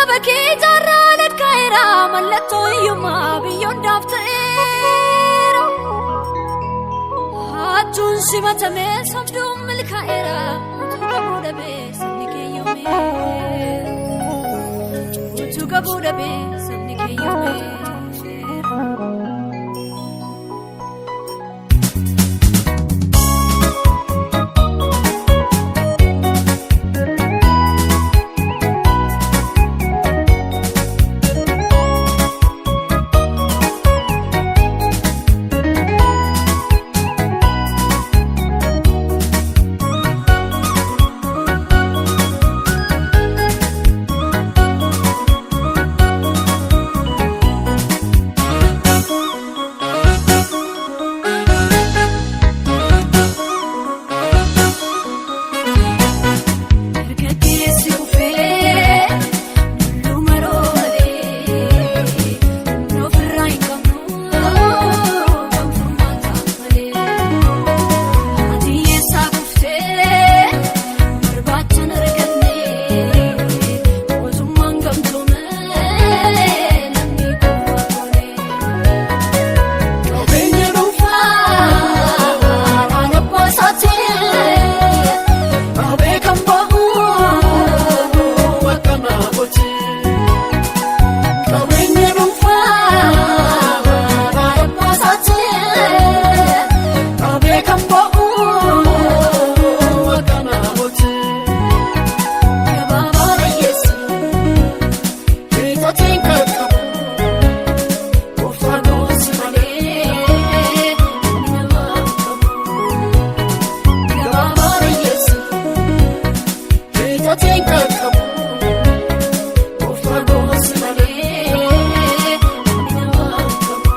Saba kee jaarraa lakkaa'eera, mallattoo hiyyummaa biyyoon daaf ta'eera. Hachuun simatamee sobduun milkaa'eera, utuu qabuu dhabee sabni kee yoomeera. Utuu qabuu dhabee sabni kee yoomeera. Dargaggeessi kufee dulluma roobalee, humna ofirraa hin qabnu kan furmaata malee. Haati eessaa kuftee barbaachan arganne, mootummaan gamtoome namni kufa goone. Qabeenya dhuunfaa haala abbaa isaatiin qabee kan bahu akka naafoti. Qabeenya dhuunfaa haala abbaa isaatiin qabee kan bahu akka naafoti. Gabaabaa hiyyeessi Hiixatiin qaqqabu gooftaan si malee. Malee nama qabu. Gabaabaa hiyyeessi Hiixatiin qaqqabu gooftaan si malee. Malee nama qabu.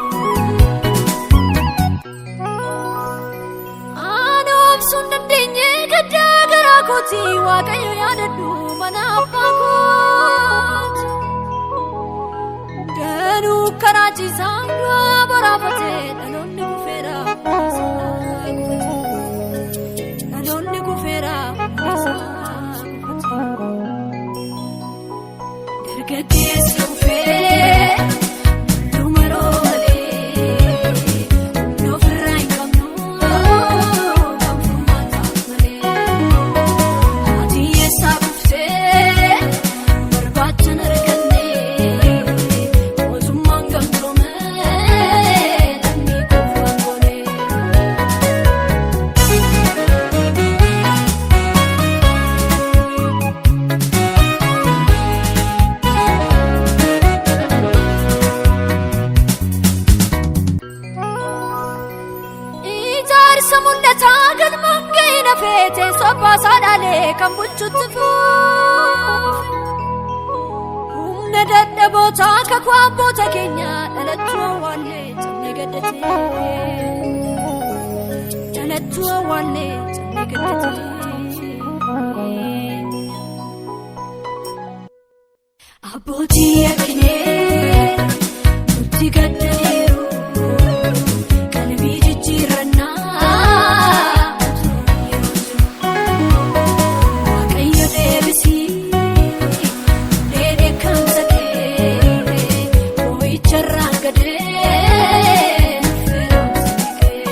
Ani obsuun dandeenye gaddaa garaa kooti, Waaqayyo yaadadhu mana abbaa kooti. Danuu karaa ciisaa du'a boraafatee, dhaloonni kufeera, dhaloonni kufeera, dargaggeessi kufee dulluma roobalee, humna ofirraa hin qabnu kan furmaata malee. Haati eessaa kuftee barbaachan arganne, mootummaan gamtoome namni kufa goone. Ijaarsa mul'ataa galmaan ga'e nafee, teessoo abbaa isaa dhaalee kan bulchutti fuufe. Humna dadhabootaa kakuu abboota keenya dhalachuu awwaallee cabnee gaddatee. Dhalachuu awwaallee cabnee gaddatee. Abbootii yakkinee nutti gaddaniiru, qalbii jijjiirannaa utuu yeroo jiru. Waaqayyo deebisii dheekkamsa kee, boo'icharraan gadee firoomsa kee.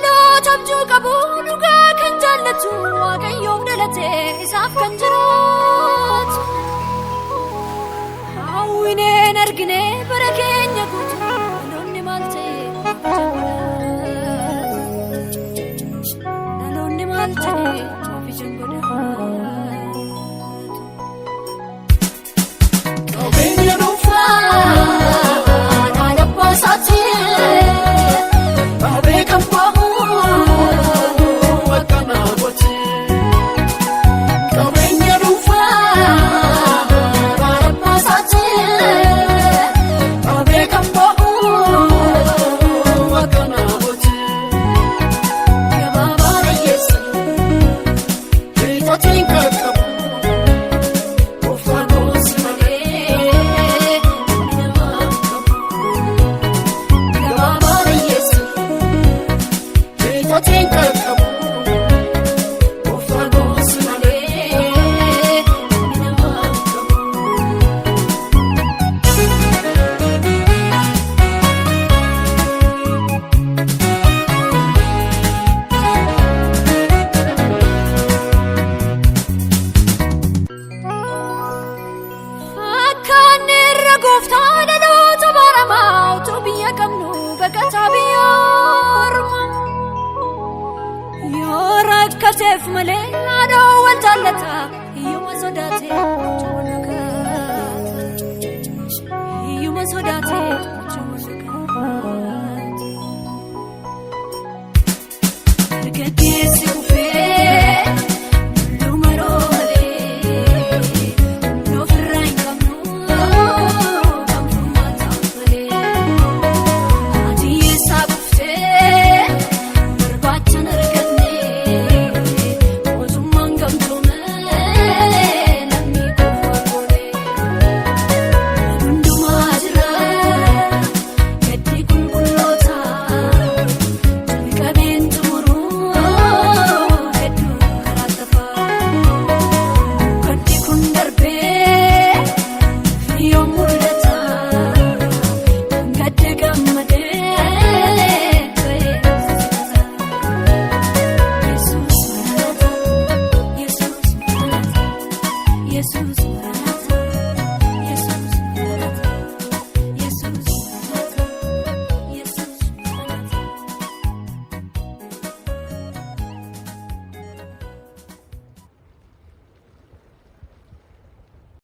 Dhaloota abjuu qabu, dhugaa kan jaallatu, Waaqayyoof dhalatee isaaf kan jiraatu. Hawwineen argine bara keenya guutuu, dhaloonni maal ta'e dhaloonni maal ta'e maaf ija godhatu. Qabeenya Dhuunfaa haala abbaa isaatiin qabee kan bahu akka naafoti. Qabeenya Dhuunfaa haala abbaa isaatiin. Beela'eef malee haadha wal jaallata. Hiyyuma sodaatee jecha wal dhagaata. Hiyyuma sodaatee jecha wal dhagaata. Dargaggeessi kufee dulluma roobalee humna ofirraa hin qabnu kan furmaata malee. Haati eessaa kuftee barbaachan arganne mootummaan gamtoomee namni qofa goone. Hundumaa jira gaddi qulqulloota jalqabeen xumuruu hedduu karaa tafaa. Gaddi kun darbee firiyoon mul'ata gadda gammadee ta'ee sisata. Yesuus maranata, Yesuus maranata, Yesuus maranata.